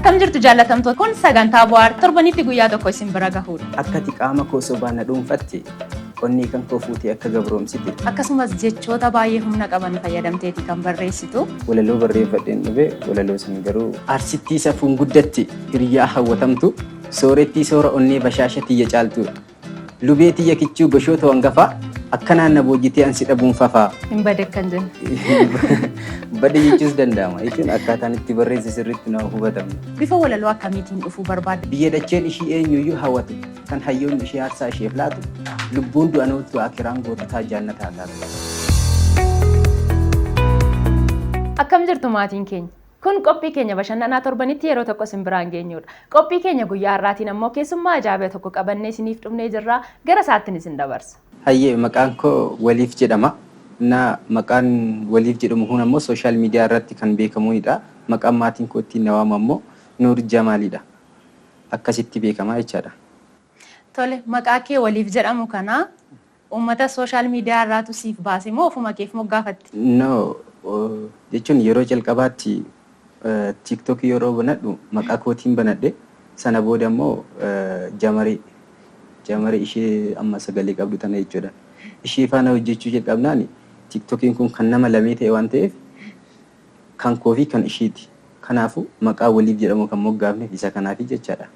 Akkam jirtu jaallatamtoota, kun sagantaa bu'aar torbanitti guyyaa tokko isin bira gahuudha. Akka ati qaama koo sobaan na dhuunfatte, onnee kan koo fuutee akka gabroomsite. Akkasumas jechoota baay'ee humna qaban fayyadamteeti kan barreessitu. Walaloo barreeffadheen dhufe, walaloo san garuu arsittii safuun guddatti hiriyaa hawwatamtu, soorettii soora onnee bashaasha tiyya caaltu, lubee tiyya kichuu goshoota hangafaa, akkanaan na boojjitee ansi dhabuun fafaa. Hin bade kan jennu. Bade jechuus danda'ama jechuun akkaataan itti barreesse sirriitti na hubatamne. Bifa walaloo akkamiitiin dhufuu barbaadda? Biyya dacheen ishii eenyuyyuu hawwatu, kan hayyoonni ishee aarsaa isheef laatu, lubbuun du'an ooltu akiraan goototaa jaannataa taatu. Akkam jirtu maatiin keenya? Kun qophii keenya bashannanaa torbanitti yeroo tokko isin biraan geenyudha. Qophii keenya guyyaa har'aatiin ammoo keessummaa ajaa'ibaa tokko qabannee isiniif dhufnee jirra. Gara isaattiin isin dabarsa. Hayyee, maqaan koo Waliif jedhama. Na maqaan Waliif jedhamu kun ammoo social media irratti kan beekamuudha. Maqaan maatiin koo ittiin na waamu ammoo Nuur Jamaalidha. Akkasitti beekama jechaadha. Tole, maqaa kee Waliif jedhamu kana uummata social media irraatu siif baase moo ofuma keef moggaafatte? No, jechuun yeroo jalqabaatti TikTok yeroo banadhu maqaa kootiin banadhe. Sana booda immoo Jamarii ishee amma sagalee qabdu tana jechuudha. Ishee faana hojjechuu jalqabnaan TikTokiin kun kan nama lamee ta'e waan ta'eef kan koo fi kan isheeti. Kanaafuu maqaa Waliif jedhamu kan moggaafneef isa kanaafi jechaadha.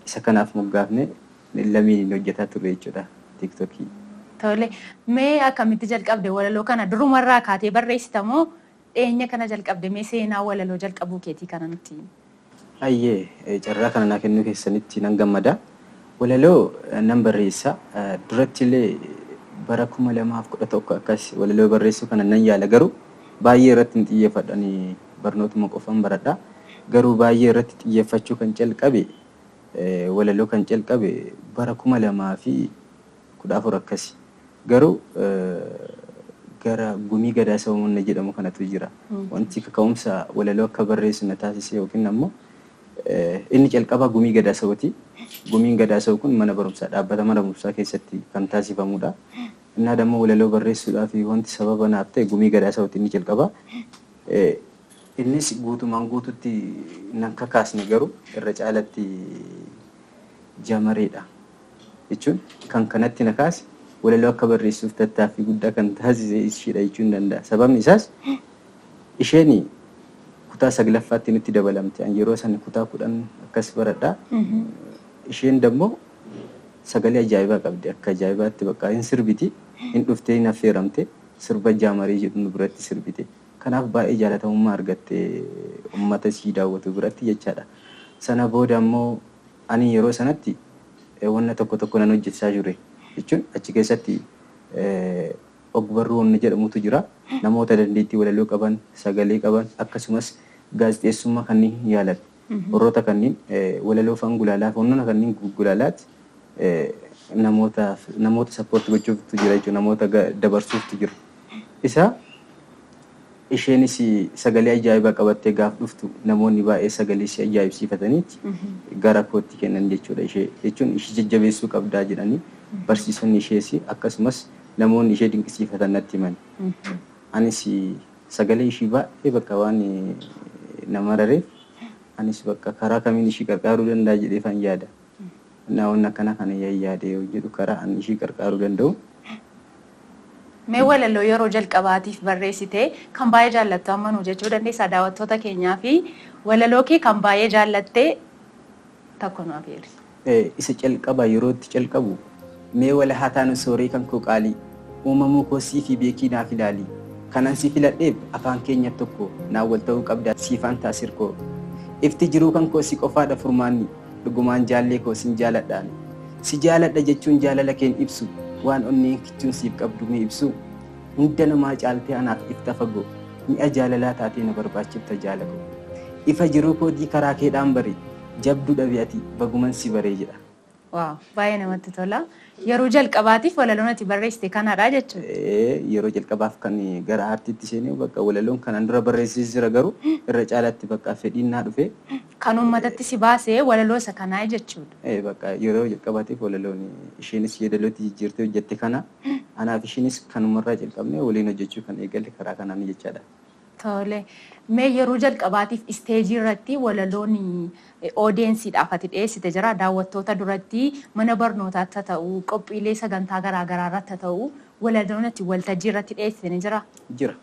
Isa kanaaf moggaafne lameen hojjetaa turre jechuudha TikTokii. Tole, mee akkamitti jalqabde walaloo kana? Durumarraa kaatee barreessita moo dhiyeenya kana jalqabde? Mee seenaa walaloo jalqabuu keetii kana nutti himi. Hayyee, carraa kana naa kennuu keessanitti nan gammada. Walaloo nan barreessa. Duratti illee bara 2011 akkas walaloo barreessuu kana nan yaala, garuu baay'ee irratti hin xiyyeeffadhani, barnootuma qofan baradha. Garuu baay'ee irratti xiyyeeffachuu kan jalqabe, walaloo kan jalqabe bara 2014 akkasi. Garuu gara gumii gadaa Sabamoonna jedhamu kanatu jira. Wanti kaka'umsa walaloo akka barreessu na taasise yookiin ammoo inni jalqabaa gumii gadaa sabooti. Gumiin gadaa saboo kun mana barumsaa, dhaabbata mana barumsaa keessatti kan taasifamudha. Innaa dammoo walaloo barreessuudhaaf wanti sababa naaf ta'e gumii gadaa sabooti inni jalqabaa. Innis guutumaan guututti nan kakaasne, garuu irra caalatti Jamareedha. Jechuun kan kanatti na kaase, walaloo akka barreessuuf tattaaffii guddaa kan taasise isheedha jechuun danda'a. Sababni isaas isheen kutaa saglaffaatti nutti dabalamte. An yeroo sana kutaa 10 akkas baradha. Isheen dammoo sagalee ajaa'ibaa qabdi. Akka ajaa'ibaatti bakka hin sirbiti. Hin dhuftee hin affeeramte. Sirba Jaamarii jedhu nu biratti sirbite. Kanaaf baay'ee jaalatamummaa argatte uummata ishii daawwatu biratti jechaadha. Sana booda ammoo ani yeroo sanatti wanna tokko tokko nan hojjechaa ture. Jechuun achi keessatti ogbarruu wanna jedhamutu jira. Namoota dandeettii walaloo qaban, sagalee qaban, akkasumas gaazexeessummaa kanneen yaalan. Warroota kanneen walaloo faan gulaalaa, wannoota kanneen gulaalaati namoota support gochuuftu jira jechuudha. Namoota dabarsuuftu jira. Isa isheenis sagalee ajaa'ibaa qabattee gaaf dhuftu namoonni baay'ee sagalee ishee ajaa'ibsiifataniiti gara kootti kennan jechuudha ishee. Jechuun ishee jajjabeessuu qabdaa jedhanii barsiisonni ishees akkasumas namoonni ishee dinqisiifatan natti himan. Anis sagalee ishii baay'ee bakka waan nama rareef anis bakka karaa kamiin ishii qarqaaruu danda'a jedhee yaada. Namoonni akkana kana yaade yoo jedhu karaa ani ishii qarqaaruu danda'u. Mee walaloo yeroo jalqabaatiif barreessite kan baay'ee jaallattu amma nu jechuu dandeessaa daawwattoota keenyaa fi walaloo kee kan baay'ee jaallatte tokko nu afeeri. Isa calqaba yeroo itti calqabu, mee wala haa taanu sooree kan koo qaalii, uumamuu koo siifii beekii naaf ilaali, kanan si filadheef afaan keenya tokko, naan wal ta'uu qabdaa siifaan taasirkoo, ifti jiruu kan koo si qofaadha furmaanni, dhugumaan jaallee koo sin jaaladhaani, si jaaladha jechuun jaalala keen ibsu, waan onneen kichuun siif qabdu mee ibsu, hunda namaa caaltee anaaf ifta fagoo, mi'a jaalalaa taatee na barbaachifta jaala koo, ifa jiruu kootii karaa keedhaan bari, jabduu dhabe ati baguman si baree jedha. Waaw, baay'ee namatti tola. Yeroo jalqabaatiif walaloon ati barreessite kanadha jechuudha. Yeroo jalqabaaf kan gara aartiitti seenee bakka walaloon kanaan dura barreessis jira, garuu irra caalatti bakka fedhiin naa dhufe. Kan uummatatti si baasee walaloo isa kanaa jechuudha. Bakka yeroo jalqabaatiif walaloon isheenis yeedalootti jijjiirtee hojjette kana, anaaf isheenis kanumarraa jalqabnee waliin hojjechuu kan eegalle karaa kanaan jechaadha. Tole. Mee yeroo jalqabaatiif isteejii irratti walaloon oodeensiidhaaf ati dhiyeessite jira. Daawwattoota duratti mana barnootaatti haa ta'u, qophiilee sagantaa garaagaraa irratti haa ta'u, walaloon ati waltajjii irratti dhiyeessite ni jira. Jira.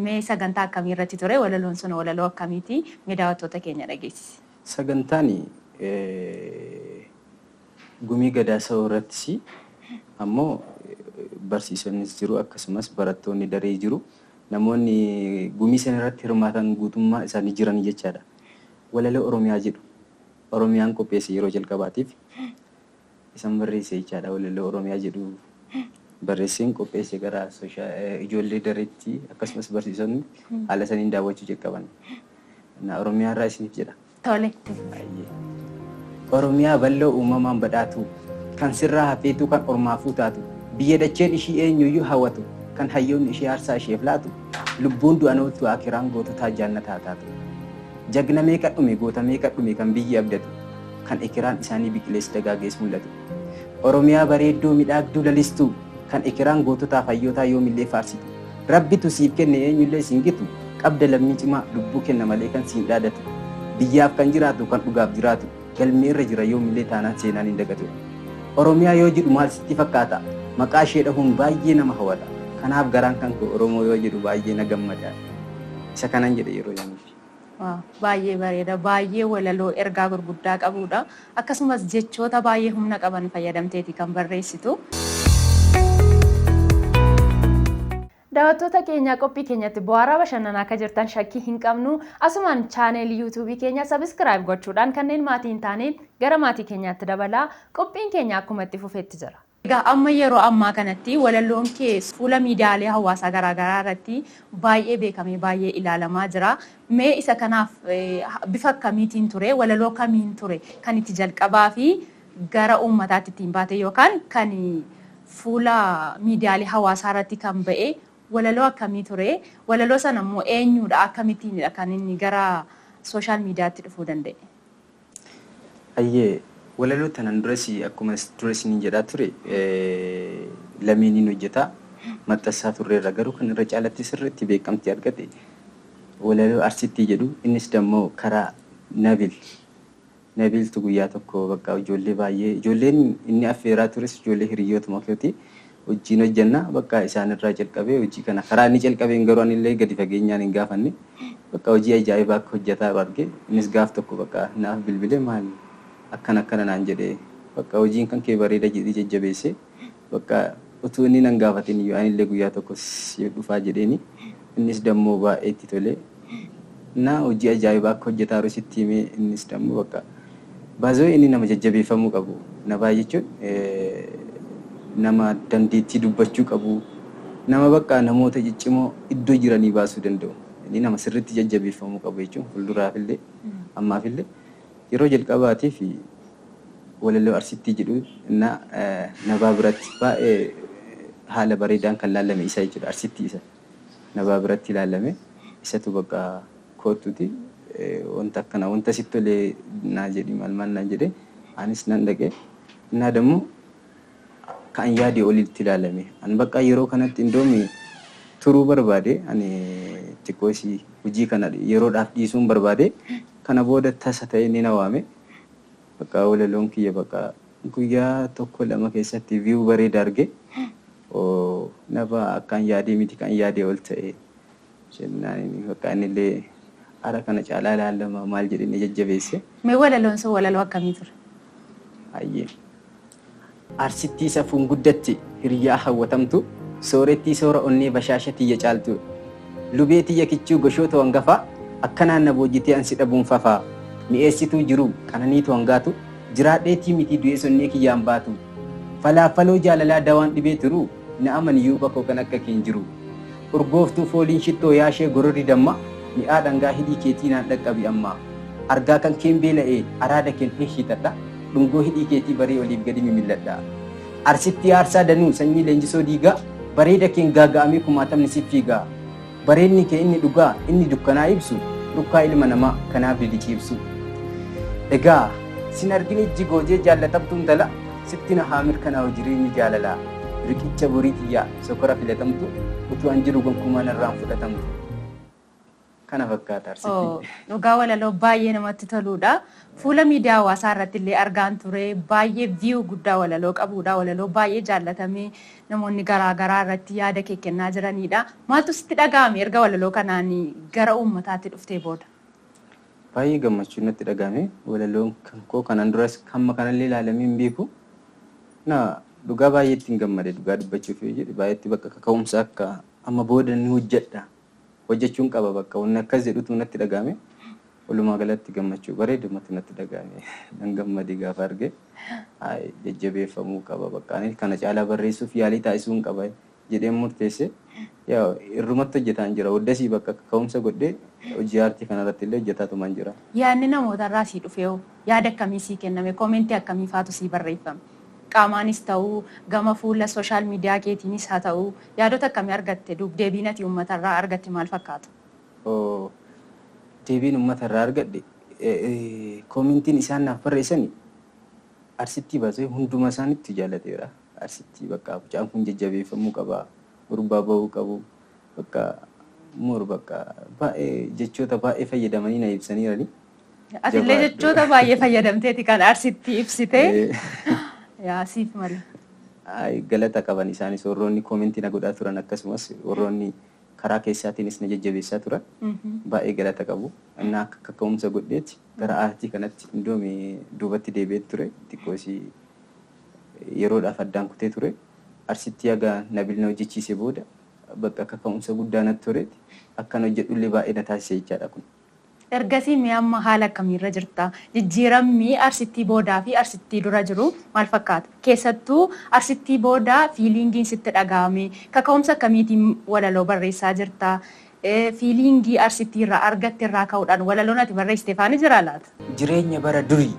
Mee sagantaa akkamii irratti ture? Walaloon sun walaloo akkamiiti? Mee daawwattoota keenya dhageessisi. Sagantaan gumii gadaa sa'oo irrattis ammoo barsiisonnis jiru, akkasumas barattoonni daree jiru. Namoonni gumii sana irratti hirmaatan guutummaa isaanii jiran jechaadha. Walaloo Oromiyaa jedhu Oromiyaan qopheesse yeroo jalqabaatiif isan barreesse jechaadha. Walaloo Oromiyaa jedhu barreesseen qopheesse gara ijoollee dareetti, akkasumas barsiisonni haala saniin daawwachuu jalqaban. Oromiyaa irraa isiniif jedha. Tole. Oromiyaa bal'oo uumamaan badhaatu, kan sirraa hafeetu kan ormaafuu taatu, biyya dacheen ishii eenyuyyuu hawwatu, kan hayyoonni ishee aarsaa isheef laatu, lubbuun du'an ooltu akiraan goototaa jaannataa taatu. Jagna meeqa dhume, goota meeqa dhume kan biyyi abdatu, kan ekiraan isaanii biqilees dagaagees mul'atu. Oromiyaa bareedduu midhaagduu lalistuu, kan ekiraan goototaaf hayyootaa yoomillee faarsitu. Rabbitu siif kenne eenyullee siin gitu, qabda lammii cimaa lubbuu kenna malee kan siin dhaadatu. Biyyaaf kan jiraatu, kan dhugaaf jiraatu, galmee irra jira yoomillee taanaan seenaan hin dagatu. Oromiyaa yoo jedhu maal sitti fakkaata? Maqaa ishee dhahuun baay'ee nama hawwata. Kanaaf garaan kan koo Oromoo yoo jedhu baay'ee na gammada. Isa kanan jedhe yeroo jedhamuuf. Baay'ee bareeda, baay'ee walaloo ergaa gurguddaa qabudha. Akkasumas jechoota baay'ee humna qaban fayyadamteeti kan barreessitu. Daawwattoota keenya, qophii keenyatti bu'aaraa bashannanaa akka jirtan shakkii hin qabnu. Asumaan chaaneelii yuutuubii keenya subscribe gochuudhaan kanneen maatii hin taaneen gara maatii keenyaatti dabalaa. Qophiin keenya akkuma itti fufetti jira. Egaa amma yeroo ammaa kanatti walaloon kee fuula miidiyaalee hawaasaa garaagaraa irratti baay'ee beekamee baay'ee ilaalamaa jira. Mee isa kanaaf bifa akkamiitiin ture, walaloo kamiin ture kan itti jalqabaa fi gara uummataatti ittiin baate yookaan kan fuula miidiyaalee hawaasaa irratti kan ba'e walaloo akkamii ture? Walaloo sana immoo eenyudha, akkamittiinidha kan inni gara sooshaal miidiyaatti dhufuu danda'e? Ayyee, walaloo tanan duras akkuma dura isiniin jedhaa ture lameeniin hojjetaa maxxansaa turreerra, garuu kan irra caalatti sirriitti beekamtii argate walaloo Arsittii jedhu. Innis dammoo karaa Nabil. Nabiltu guyyaa tokko bakka ijoollee baay'ee, ijoolleen inni affeeraa tures ijoollee hiriyootuma keeti wajjin hojjenna, bakka isaanirraa jalqabee hojii kana karaa inni jalqabeen, garuu anillee gadi fageenyaan hin gaafanne, bakka hojii ajaa'ibaa akka hojjetaa arge. Innis gaaf tokko bakka naaf bilbilee, maal akkana akkana naan jedhee, bakka hojiin kan kee bareeda jedhee jajjabeesse. Bakka utuu inni nan gaafatin iyyuu anillee guyyaa tokko si dhufaa jedheeni, innis dammoo baay'ee itti tolee na hojii ajaa'ibaa akka hojjetaa jiru sitti himee. Innis dammoo bakka baazoo inni nama jajjabeeffamuu qabu nabaa jechuun nama dandeettii dubbachuu qabu, nama bakka namoota ciccimoo iddoo jiranii baasuu danda'u, inni nama sirriitti jajjabeeffamuu qabu jechuun fuulduraafillee ammaafillee. Yeroo jalqabaatiif walaloo Arsittii jedhu na nabaa biratti baay'ee haala bareedaan kan laalame isa jechuudha. Arsittii isa nabaa biratti ilaalame isatu bakka koottuti wanta akkana wanta sitti tolee naa jedhi, maal maal naan jedhe, anis nan dhaqe. Innaa dammoo kan yaade olitti ilaalame. An bakka yeroo kanatti indoomi turuu barbaade, ani xiqqoo isii hojii kana yeroodhaaf dhiisuun barbaade. Kana booda tasa ta'e inni na waame, bakka walaloon kiyya bakka guyyaa tokko lama keessatti view bareeda arge. Nama akkaan yaadee miti, kan yaadee ol ta'e jennaan, bakka innillee ara kana caalaa ilaalama maal jedhee ni jajjabeesse. Mee walaloon sun walaloo akkamii ture? Hayyee. Arsittii safuun guddatti hiriyaa hawwatamtu, soorettii soora onnee bashaasha tiyya caaltu, lubee tiyya kichuu goshoota hangafaa, akkanaan na boojjitee ansi dhabuun fafaa, mi'eessituu jiru qananiitu hangaatu, jiraadheetii miti du'ee sonnee kiyyaan baatu, falaafaloo jaalalaa dawaan dhibee turu, na amaniyyuu bakoo kan akka keen jiru, urgooftuu fooliin shittoo yaashee gororri damma, mi'aa dhangaa hidhii keetii naan dhaqqabi amma, argaa kan keen beela'ee araada keen hiishitadha, dhungoo hidhii keetii barii oliif gadi mimilladha. Arsitti aarsaa danuu sanyii leenjisoo diigaa, bareeda keen gaaga'amee kumaatamni si fiigaa. Bareedni kee inni dhugaa inni dukkanaa ibsu, rukkaa ilma namaa kanaaf didi ciibsu. Egaa sin argin ijji goojee jaallatamtuun tala, sitti na haa mirkanaa'u jireenyi jaalalaa. Riqicha borii xiyyaa sokora filatamtu, utuu an jiru gonkumaa narraan fudhatamtu. Kana fakkaata arsittiin. Dhugaa walaloo baay'ee namatti toludha. Fuula miidiyaa hawaasaa irratti illee argaan ture. Baay'ee view guddaa walaloo qabudha. Walaloo baay'ee jaallatamee namoonni garaa garaa irratti yaada kee kennaa jiranidha. Maaltu sitti dhaga'ame erga walaloo kanaan gara uummataatti dhuftee booda? Baay'ee gammachuun natti dhaga'ame. Walaloon kan koo kanaan duras hamma kanallee ilaalamee hin beeku. Na dhugaa baay'ee ittiin gammade, dhugaa dubbachuuf yoo jedhe baay'eetti bakka kaka'umsa akka amma booda ni hojjedha. Hojjechuun qaba bakka wanni akkas jedhutu natti dhaga'ame. Walumaa galatti gammachuu bareedumatti natti dhaga'ame. Nan gammade gaafa arge. Jajjabeeffamuu qaba bakka ani kana caalaa barreessuuf yaalii taasisuun qaba jedheen murteesse. Yaa irrumatti hojjetaan jira. Waddasii bakka kaka'umsa godhee hojii aartii kanarratti illee hojjetaatumaan jira. Yaadni namootarraa sii dhufee hoo yaada akkamii sii kenname? Koomentii akkamii faatu sii barreeffame? Qaamaanis ta'uu, gama fuula social media keetiinis haa ta'uu, yaadota akkamii argatte? Duub deebiin ati uummatarraa argatte maal fakkaata? Deebiin uummatarraa argadhe, koomentiin isaan naaf barreessani, arsittii baasee hunduma isaanitti jaalateera. Arsittii bakka mucaan kun jajjabeeffamuu qaba, gurbaa bahuu qabu, bakka mur bakka baay'ee jechoota baay'ee fayyadamanii na ibsaniirani. Atillee jechoota baay'ee fayyadamteeti kan arsittii ibsite. Yaa siif malee. Galata qaban isaanis, warroonni koomentii na godhaa turan, akkasumas warroonni karaa keessaatiinis na jajjabeessaa turan baay'ee galata qabu. Inni akka kaka'umsa godheeti gara aartii kanatti indoome duubatti deebi'ee ture, xiqqoosii yeroodhaaf addaan kutee ture. Arsittii haga Nabil na hojjechiise booda bakka kaka'umsa guddaa natti toreeti akkan hojjedhullee baay'ee na taasise jechaadha kun. Ergasii mee amma haala akkamiirra jirta? Jijjiiramni arsittii boodaa fi arsittii dura jiru maal fakkaata? Keessattuu arsittii boodaa feelingiin sitti dhaga'ame, kaka'umsa akkamiitiin walaloo barreessaa jirta? Feelingii arsittii irraa argatte irraa ka'uudhaan walaloon ati barreessite faani jira laata? Jireenya bara durii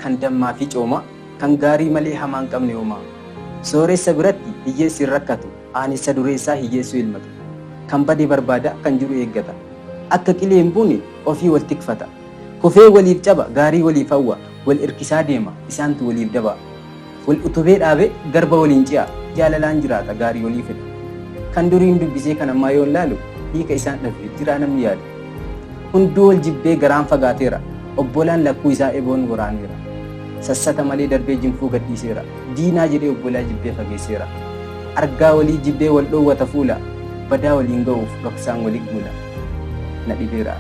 kan dammaa fi coomaa, kan gaarii malee hamaa hin qabne homaa. Sooressa biratti hiyyeessi hin rakkatu, aanessa dureessaa hiyyeessuu ilmatu. Kan bade barbaada, kan jiru eeggata. Akka qilee hin buune ofii wal tikfata. Kufee waliif caba, gaarii waliif hawwa, wal irkisaa deema, isaantu waliif daba. Wal utubee dhaabe garba waliin ce'a, jaalalaan jiraata, gaarii walii fedha. Kan duriin dubbisee kan ammaa yoo laalu hiika isaan dhabe jiraa namni yaadu. Hunduu wal jibbee garaan fagaateera, obbolaan lakkuu isaa eboon waraaneera. Sassata malee darbee jinfuu gadhiiseera, diinaa jedhee obbolaa jibbee fageesseera. Argaa walii jibbee wal dhoowwata fuula, badaa waliin ga'uuf dhoksaan walii guula. Na dhibeera.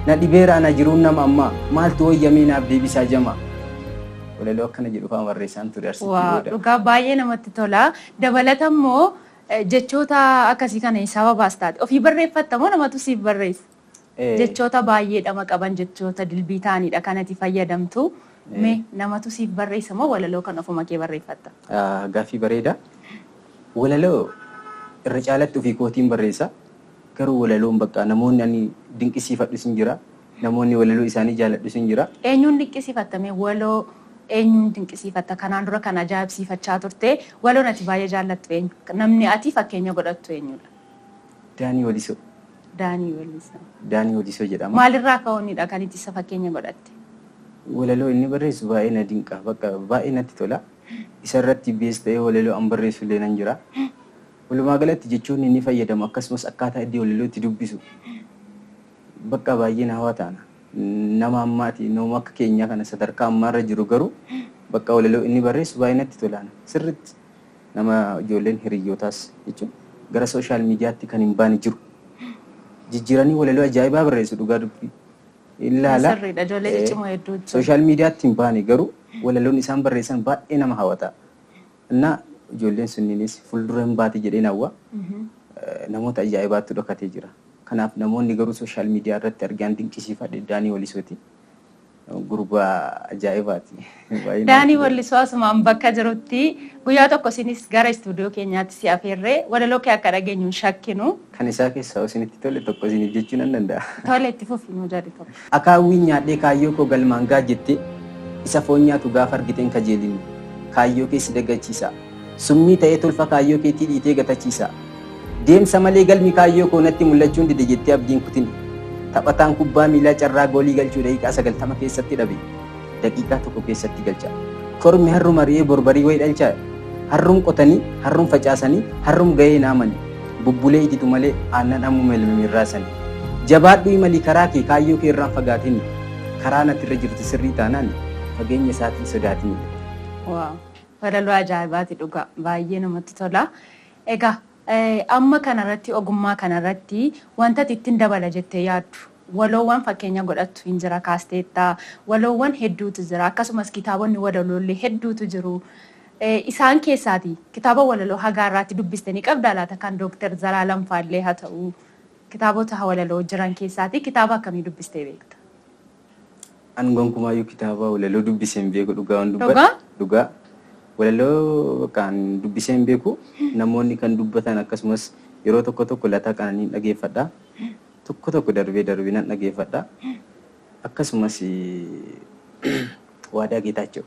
Na dhibeera ana jiruun nama ammaa, maaltu wayyamee naaf deebisaa jama. Walaloo akkana jedhu fa'aa barreessaan ture arsittii booda. Dhugaa baay'ee namatti tola. Dabalata immoo jechoota akkasii kana sababa baastaati. Ofii barreeffatta moo namatu siif barreessa? Jechoota baay'ee dhama qaban, jechoota dilbii ta'anidha kanatti fayyadamtu. Mee namatu siif barreessa moo walaloo kan ofuma kee barreeffatta? Gaaffii bareeda. Walaloo irra caalatti ofii kootiin barreessa. Garuu walaloon bakka namoonni ani dinqisiifadhus hin jira. Namoonni walaloo isaanii jaaladhus hin jira. Eenyuun dinqisiifattame? Waloo eenyuun dinqisiifatta? Kanaan dura kan ajaa'ibsiifachaa turte, waloon ati baay'ee jaallattu eenyu? Namni ati fakkeenya godhattu eenyudha? Daanii Walisoo. Daanii Walisoo. Daanii Walisoo jedhama. Maalirraa ka'uunidha kan itti isa fakkeenya godhatte? Walaloo inni barreessu baay'ee na dinqa. Bakka baay'ee natti tola. Isa irratti bees ta'ee walaloo an barreessu illee nan jira. Walumaa galatti jechoonni inni fayyadamu, akkasumas akkaataa iddoo walaloo itti dubbisu bakka baay'ee na hawwataana. Nama ammaati, nama akka keenyaa kana sadarkaa ammaarra jiru, garuu bakka walaloo inni barreessu baay'ee natti tolaana. Sirriitti nama ijoolleen hiriyyootaas jechuun gara social mediatti kan hin baane jiru. Jijjiiranii walaloo ajaa'ibaa barreessu, dhugaa dubbii. Ilaala. Sirriidha, ijoollee ciccimoo hedduu jiru. Social mediatti hin baane, garuu walaloon isaan barreessan baay'ee nama hawwata. Innaa ijoolleen sunniinis fuuldura hin baate jedheen hawwa. Namoota ajaa'ibaatti dhokatee jira. Kanaaf namoonni garuu social media irratti argaan dinqisiifadhe Daanii Walisooti. Gurbaa ajaa'ibaati. Baay'ee Daanii namatti tola. Wallisoo asumaan bakka jirutti guyyaa tokko isinis gara istuudiyoo keenyaatti si afeerree walaloo kee akka dhageenyu hin shakkinu. Kan isaa keessaa isinitti tole tokko isiniif jechuu nan danda'a. Tole, itti fufi, nuu jedhi tokko. Akaawwiin nyaadhee kaayyoo koo galmaan gaa jettee isa foon nyaatu gaafa argiteen kajeelin, kaayyoo kee si dagachiisa. Summii ta'ee tolfa kaayyoo keetii dhiitee gatachiisa. Deemsa malee galmi kaayyoo koo natti mul'achuun dide jettee abdiin kutin. Taphataan kubbaa miilaa carraa goolii galchuu daqiiqaa 90 keessatti dhabe daqiiqaa 1 keessatti galcha. Kormi harruma ri'ee borbarii wayi dhalcha. Harrum qotanii, harrum facaasanii, harrum gahee naamani. Bubbulee ititu malee aannan ammuma elmamirraasani. Jabaadhu imalii karaa kee kaayyoo kee irraan fagaatin, karaa natti irra jirtu sirrii taanaan fageenya isaatiin sodaatin. Waaw! Walaloo ajaa'ibaati dhugaa. Baay'ee namatti tola. Egaa amma kanarratti ogummaa kanarratti wanta ati ittiin dabala jettee yaaddu waloowwan fakkeenya godhattu hin jira kaasteettaa, waloowwan hedduutu jira, akkasumas kitaabonni walaloollee hedduutu jiru. Isaan keessaati kitaaba walaloo hagaa irraatti dubbiste ni qabdaa laata? Kan Dooktar Zalaalam faallee haa ta'u, kitaabota walaloo jiran keessaati kitaaba akkamii dubbistee beekta? An gonkumaayyuu kitaaba walaloo dubbisee hin beeku, dhugaa waan dubbadhu. Dhugaa? Dhugaa. Walaloo kan dubbisee hin beeku, namoonni kan dubbatan akkasumas yeroo tokko tokko Lataa Qananiin dhageeffadha. Tokko tokko darbee darbee nan dhageeffadha. Akkasumas Waadaa Geetaachoo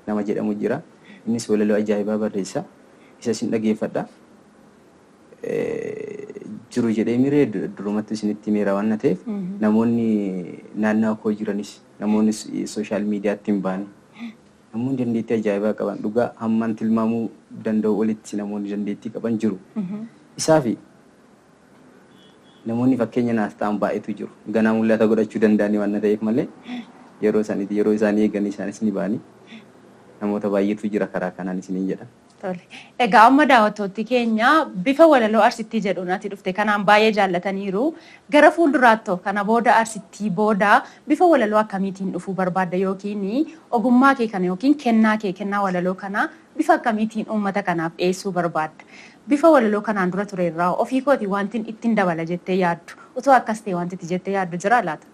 nama jedhamu jira. Innis walaloo ajaa'ibaa barreessa. Isa sin dhageeffadha. Jiru jedhee miree durumatti isinitti himeera waan ta'eef, namoonni naannoo koo jiranis, namoonni social miidiyaatti hin baane, namoonni dandeettii ajaa'ibaa qaban, dhugaa hammaan tilmaamuu danda'u olitti namoonni dandeettii qaban jiru. Isaafi namoonni fakkeenya naaf ta'an baay'eetu jiru. Ganaa mul'ata godhachuu danda'anii waan ta'eef malee yeroo isaaniiti yeroo isaanii eeganii isaanis ni ba'anii, namoota baay'eetu jira karaa kanaan isiniin jedha. Tole. Egaa amma daawwattooti keenya bifa walaloo arsittii jedhuun ati dhufte kanaan baay'ee jaallataniiru. Gara fuulduraattoo kana booda, arsittii booda, bifa walaloo akkamiitiin dhufuu barbaadda, yookiin ogummaa kee kana yookiin kennaa kee, kennaa walaloo kana bifa akkamiitiin uummata kanaaf dhiyeessuu barbaadda? Bifa walaloo kanaan dura ture irraa ofii kooti wanti ittiin dabala jettee yaaddu, utuu akkas ta'e wanti itti jettee yaaddu jira laata?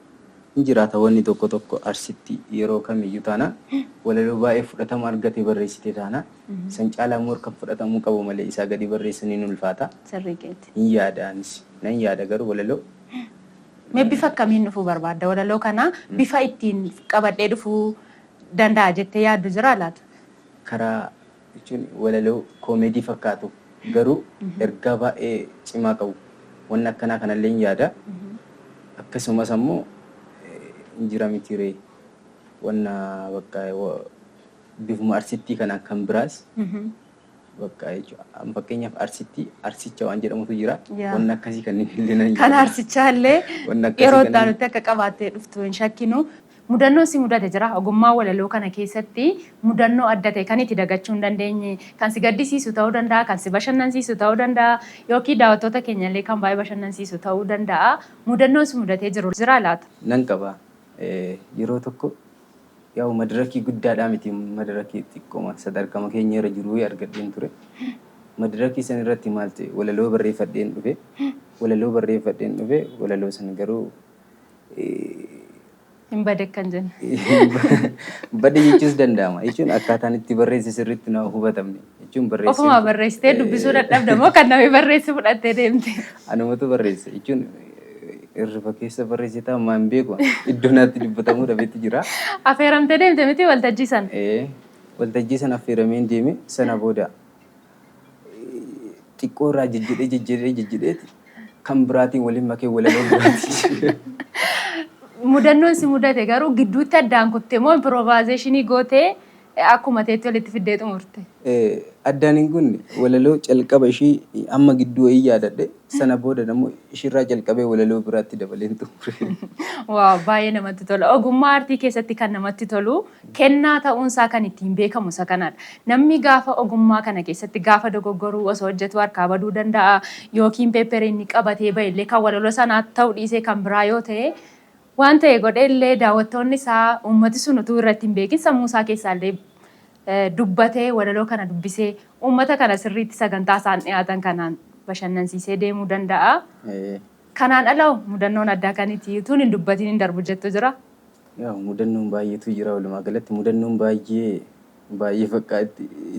Hin jiraata wanni tokko tokko. Arsitti yeroo kamiyyuu taanaan walaloo baay'ee fudhatama argate barreessite taanaan, san caalaa immoo kan fudhatamuu qabu malee isaa gadi barreessanii hin ulfaata. Sirrii keeti. Hin yaada, anis nan yaada garuu walaloo. Mee bifa akkamiin dhufuu barbaadda? Walaloo kana bifa ittiin qabadhee dhufuu danda'a jettee yaaddu jira laata? Karaa jechuun walaloo koomeedii fakkaatu garuu ergaa baay'ee cimaa qabu, wanni akkanaa kanallee hin yaada. Akkasumas ammoo hin jira mitiree wanna bakka bifuma arsittii kana kan biraas bakka jechuudha. Fakkeenyaaf arsittii arsicha waan jedhamutu jira. Wanni akkasii kanneen illee nan Kan arsichaa illee Wanni akkasii yeroo itti kanneen- aanutti akka qabaattee dhuftu hin shakkinu. Mudannoon si mudate jira? Ogummaa walaloo kana keessatti mudannoo adda ta'e kan itti dagachuu hin dandeenye, kan si gaddisiisu ta'uu danda'a, kan si bashannansiisu ta'uu danda'a, yookiin daawwattoota keenya illee kan baay'ee bashannansiisu ta'uu danda'a. Mudannoon si mudatee jiru jira laata? Nan qaba. Yeroo tokko yaa'u madirakii guddaadhaa miti, madirakii xiqqooma sadarkama keenya irra jiru argadheen ture. Madirakii san irratti maal ta'e, walaloo barreeffadheen dhufe. Walaloo barreeffadheen dhufe, walaloo san garuu Hin bade kan jenne. Bade jechuus danda'ama. Jechuun akkaataan itti barreesse sirriitti na hubatamne. Jechuun barreessee. Ofumaa barreessitee dubbisuu dadhabda moo kan namni barreesse fudhattee deemte? Anumatu barreesse. Jechuun irriba keessa barreesse ta'a maan beeku. Iddoo naatti dubbatamuu dhabeetti jira. Affeeramtee deemte miti waltajjii sana? Waltajjii sana affeerameen deeme. Sana booda xiqqoo irraa jejjedhee jejjedhee jejjedheeti kan biraatiin waliin makee walaloo biraati. Mudannoon si mudate garuu gidduutti addaan kutte moo improvisationii gootee akkuma teetti walitti fiddee xumurte? Addaan hin kunne. Walaloo calqaba ishii amma gidduu wayii yaadadhe, sana booda immoo ishiirraa jalqabee walaloo biraatti dabaleen xumure. Waaw, baay'ee namatti tola. Ogummaa aartii keessatti kan namatti tolu kennaa ta'uunsaa kan ittiin beekamu isa kanadha. Namni gaafa ogummaa kana keessatti gaafa dogoggoruu, osoo hojjetu harkaa baduu danda'a, yookiin paperii inni qabatee bahillee kan walaloo sanaa ta'u dhiisee kan biraa yoo ta'e, waan ta'e godhee illee, daawwattoonni isaa, uummati sun utuu irratti hin beekin sammuu isaa keessaa illee dubbatee, walaloo kana dubbisee, uummata kana sirriitti sagantaa isaan dhiyaatan kanaan bashannansiisee deemuu danda'a. Kanaan ala mudannoon addaa kan itti utuun hin dubbatiin hin darbu jettu jira? Yaa, mudannoon baay'eetu jira. Walumaa galatti mudannoon baay'ee baay'ee bakka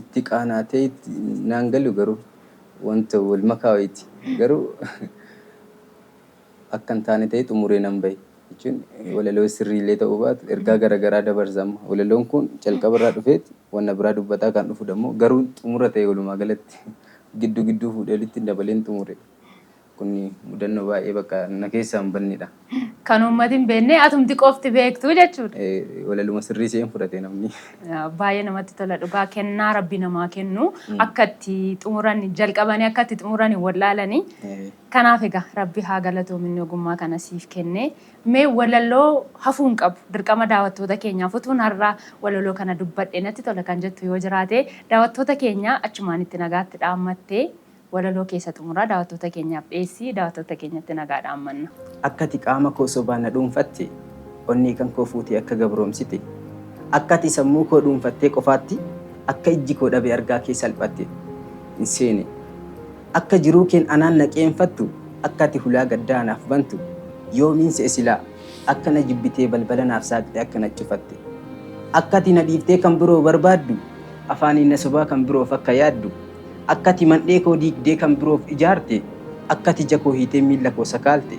itti qaanaatee itti naan galu garuu wanta wal makaa wayiiti. Garuu akka hin taane ta'e xumuree nan bahe. Jechuun walaloo sirriilee ta'uu baatu ergaa garaagaraa dabarsa amma. Walaloon kun calqabarraa dhufeeti wanna biraa dubbataa kan dhufu dammoo garuu xumura ta'e, walumaa galatti gidduu gidduu fuudhee walitti dabaleen xumure. Kun mudannoo baay'ee bakka na keessaa hin bannedha. Kan uummati hin beekne atumti qofti beektu jechuudha. Walaluma sirrii seen fudhate namni. Baay'ee namatti tola dhugaa, kennaa rabbi namaa kennu akka itti xumuran jalqabanii akka itti xumuran hin wallaalanii. Kanaaf egaa rabbi haa galatoominni ogummaa kana siif kenne. Mee walaloo hafuu hin qabu dirqama daawwattoota keenyaaf utuun har'a walaloo kana dubbadhe natti tola kan jettu yoo jiraate, daawwattoota keenya achumaan itti nagaatti dhaammattee walaloo keessa xumuraa daawwattoota keenyaaf dhiyeessii daawwattoota keenyatti nagaa dhaammanna. Akka ati qaama koo sobaan na dhuunfatte, onnee kan koo fuutee akka gabroomsite, akka ati sammuu koo dhuunfattee qofaatti, akka ijji koo dhabe argaa kee salphatte hin seene. Akka jiruu keen anaan na qeenfattu, akka ati hulaa gaddaa anaaf bantu, yoomiin se'e silaa, akka na jibbitee balbala naaf saaqxee akka na cufatte. Akka ati na dhiiftee kan biroo barbaaddu, afaaniin na sobaa kan biroof akka yaaddu, akka ati mandhee koo diigdee kan biroof ijaarte, akka ati ija koo hiitee miilla koo sakaalte,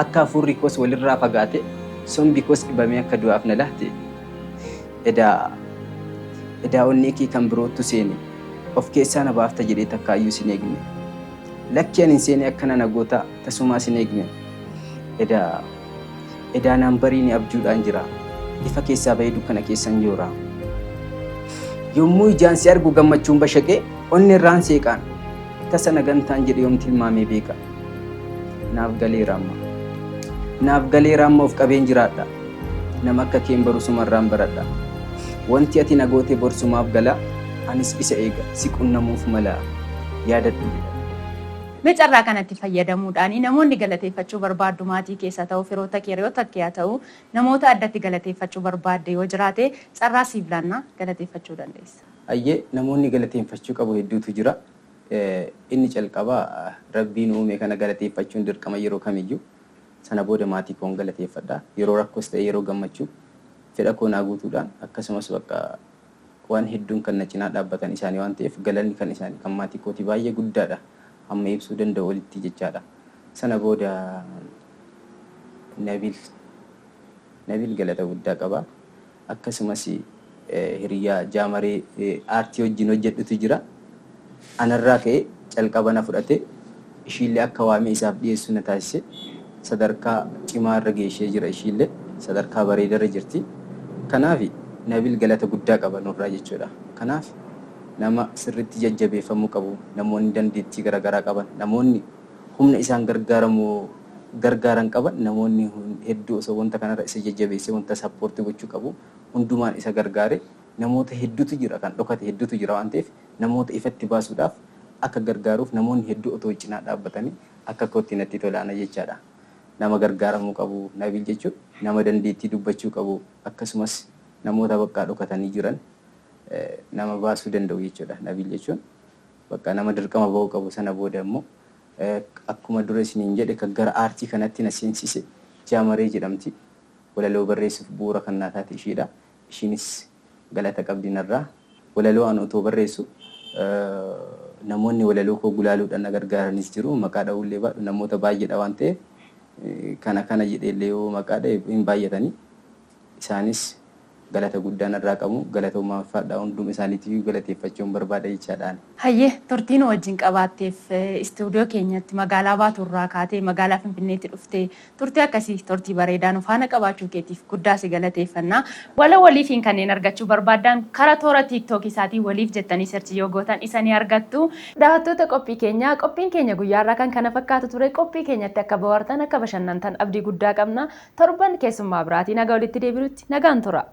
akka hafuurri koos walirraa fagaate, sombi koos dhibamee akka du'aaf na lahte. Edaa edaa onnee kee kan biroottu seene, of keessaa na baafta jedhee takkaayyuu sin eegne. Lakki ani hin seene akkana na goota tasumaa sin eegne. Edaa edaa naan bariine abjuudhaan jira, ifa keessaa bahee dukkana keessan joora. Yommuu ijaan si argu gammachuun bashaqee onni irraan seeqaan tasa na gantaan jedhe yoom tilmaamee beeka. Naaf galeera amma. Naaf galeera amma, of qabeen jiraadha. Nama akka keen baru sumarraan baradha. Wanti ati na goote borsumaaf gala, anis isa eega si qunnamuuf mala yaadadhu jedha. Mee carraa kanatti fayyadamuudhaan namoonni galateeffachuu barbaaddu, maatii keessa ta'u, firoota kee, hiriyoota kee haa ta'u, namoota addatti galateeffachuu barbaadde yoo jiraate carraa siif laannaa galateeffachuu dandeessa. Ayyee, namoonni galateeffachuu qabu hedduutu jira. Inni calqabaa rabbiin uume kana galateeffachuun dirqama yeroo kamiyyuu. Sana booda maatii koon galateeffadha. Yeroo rakkoos ta'e yeroo gammachuu fedha koo naa guutuudhaan akkasumas bakka waan hedduun kan na cinaa dhaabbatan isaanii waan ta'eef galanni kan isaanii kan maatii kootii baay'ee guddaadha. Hamma ibsuu danda'u olitti jechaadha. Sana booda Nabil galata guddaa qaba. Akkasumas hiriyaa jaamaree aartii wajjin hojjedhutu jira. Anarraa ka'ee calqaba na fudhate, ishiillee akka waamee isaaf dhiyeessu na taasise, sadarkaa cimaa irra geeshee jira, ishiillee sadarkaa bareedarra jirti. Kanaaf Nabil galata guddaa qaba nurraa jechuudha. Kanaaf nama sirriitti jajjabeeffamuu qabu, namoonni dandeettii garaagaraa qaban, namoonni humna isaan gargaaramu gargaaran qaban, namoonni hedduu osoo wanta kanarra isa jajjabeessee wanta support gochuu qabu hundumaan isa gargaare namoota hedduutu jira, kan dhokate hedduutu jira waan ta'eef namoota ifatti baasuudhaaf akka gargaaruuf namoonni hedduu otoo cinaa dhaabbatanii akka kootti natti tolaana jechaadha. Nama gargaaramuu qabu Nabil jechuun nama dandeettii dubbachuu qabu, akkasumas namoota bakka dhokatanii jiran nama baasuu danda'u jechuudha. Nabil jechuun bakka nama dirqama bahuu qabu. Sana booda immoo akkuma dura isiniin jedhe kan gara aartii kanatti na seensise Jaamaree jedhamti. Walaloo barreessuuf bu'uura kan naa taate ishiidha. Ishiinis galata qabdi narraa. Walaloo an otoo barreessu namoonni walaloo koo gulaaluudhaan na gargaaranis jiru. Maqaa dha'uullee baadhu namoota baay'eedha waan ta'eef kana kana jedheellee yoo maqaa dha'e hin baay'atanii. Isaanis galata guddaa narraa qabu. Galatoomaa, ulfaadhaa, hunduma isaaniitiyyuu galateeffachuun barbaada jechaadhaan. Hayyee, turtii nu wajjin qabaatteef, istuudiyoo keenyatti magaalaa Baaturraa kaatee magaalaa Finfinneetti dhuftee turtii akkasii turtii bareedaa nu faana qabaachuu keetiif guddaa si galateeffannaa. Wala waliifiin kanneen argachuu barbaaddan karaa toora TikTok isaatii waliif jettanii search yoo gootan isa ni argattu. Daawwattoota qophii keenyaa, qophiin keenya guyyaarraa kan kana fakkaatu ture. Qophii keenyatti akka bohaartan, akka bashannantan abdii guddaa qabna. Torban keessummaa biraatiin haga walitti deebinutti nagaan tura.